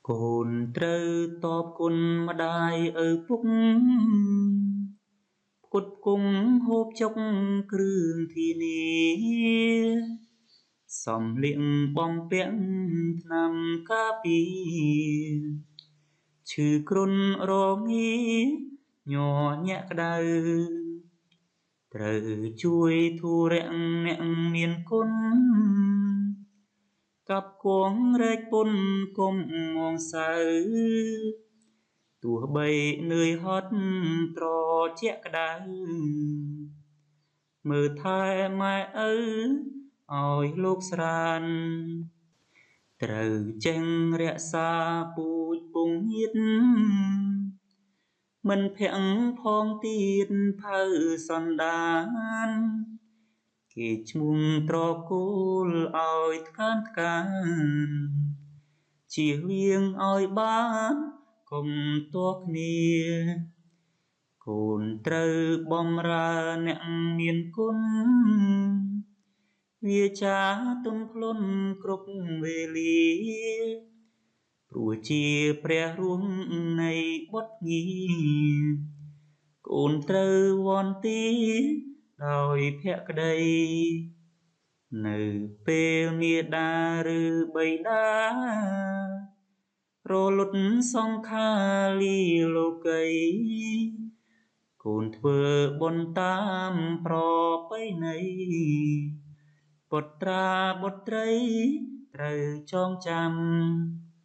កូនត្រូវតបគុណម្ដាយឪពុក ផ្គត់ផ្គង់ហូបចុកគ្រឿងធានា សំលៀងបំពាក់ថ្នាំការពារ ឈឺគ្រុនរងាញ័រញាក់ក្ដៅ ត្រូវជួយធុរៈអ្នកមានគុណ កັບគងរែកពុនគុំមងសៅ ទោះបីនឿយហត់ត្រជាក់ក្ដៅ មើលថែម៉ែឪឲ្យលោកស្រាន ត្រូវចេះរក្សាពូជពងញាត មិនភាំងផងទៀតផៅសន្តាន គេឈ្មោះត្រកូលឲ្យថ្កានថ្កាន ជៀសវាងឲ្យបានកុំទាស់គ្នា កូនត្រូវបំរើអ្នកមានគុណ វាចាទុនភ្លុនគ្រប់វេលា ព្រោះជាព្រះរួមនៃបុត្រងារ កូនត្រូវវន្ទីដោយភក្តី នៅពេលមាតាឬបិតារលត់សង្ខាលាលោកី កូនធ្វើបុណ្យតាមប្រពៃណី បុត្រាបុត្រីត្រូវចងចាំ។